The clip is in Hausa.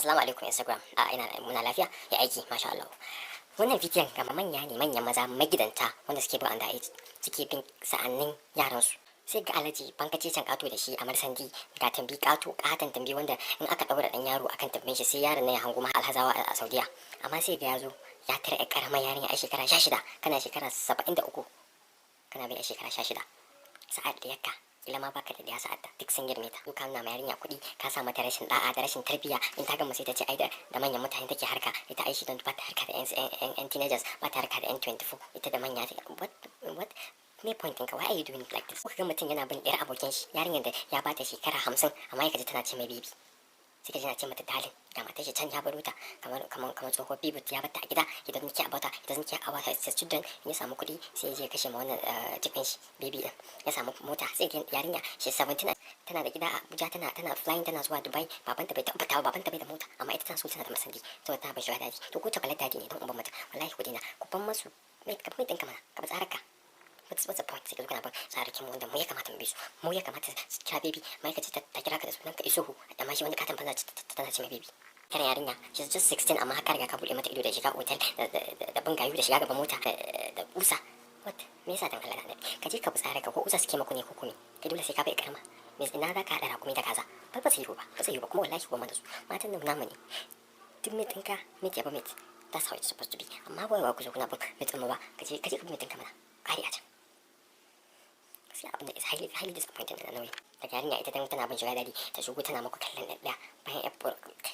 Assalamu alaikum, Instagram. A ina muna lafiya, ya aiki? Masha Allah. Wannan bidiyon ga manya ne, manyan maza magidanta wanda suke bin under age, suke bin sa'annin yaran su. Sai ga alaji bankace can kato da shi a marsandi, ga tambi kato, katan tambi, wanda in aka daura dan yaro akan tambin shi, sai yaron nan ya hango ma alhazawa a Saudiya. Amma sai ga yazo ya tare ƴar karamar yarinya a shekara 16. Kana shekara 73 kana bin a shekara 16, sa'ad da yakka kila ma baka da sa'ad da duk sun girme ta. Ka nuna ma yarinya kuɗi, ka sa mata rashin da'a da rashin tarbiyya. In ta gama sai ta ce ai da manyan mutane take harka ita, ai shi don ba ta harka da yan teenagers, ba ta harka da yan 24, ita da manya. What? What? Me point ɗinka? Why are you doing like this? Kuka ga mutum yana bin ɗiyar abokin shi, yarinyar da ya bata shekara 50, amma ya kaji tana ce mai baby, sai ka ji na ce mata darling. Ga matar shi can ya baro ta kamar tsohuwar bibut, ya bata a gida. He doesn't care about her, he doesn't care about his children. In ya samu kuɗi sai ya je kashe ma wannan jikin shi baby din. Ya samu mota, sai ga yarinya shi 17 tana da gida a Abuja, tana flying, tana zuwa Dubai. Babanta bai taɓa ba, babanta bai da mota, amma ita tana so, tana da masandi saboda tana bin sugar daddy. To ko chocolate daddy ne don uban mata, wallahi ku dina, ku ban masu. Ka bai ɗinka mana, ka bi tsararka. What's the point? Sai ka zo kana bin tsarakin mu wanda mu ya kamata mu bi su, mu ya kamata su kira baby. Mai ka ce ta kira ka da sunan ka Isuhu, amma shi wani katon banza tana ce mai baby. Kana yarinya, she's just 16, amma haka riga ka buɗe mata ido da shiga hotel da bin gayu da shiga gaban mota da usa. What? Me yasa? Dan Allah da ka je ka bi tsaraka. Ko usa suke maku ne ko kome kai, dole sai ka bai karama. Me ina za ka haɗa rakumi da kaza? Ba ba sai yi ba, ba sai yi ba. Kuma wallahi ba da su matan nan namu ne. Duk mate ɗinka, mate ya ba mate, that's how it's supposed to be. Amma ba ku zo kuna bin mate ɗin mu ba. Ka je ka bi mate ɗinka mana, kare a can. Gaskiya abin da is highly highly disappointing da nauyi daga yarinya ita dan tana bin sugar daddy, ta shigo tana muku kallon ɗaya bayan ya kai.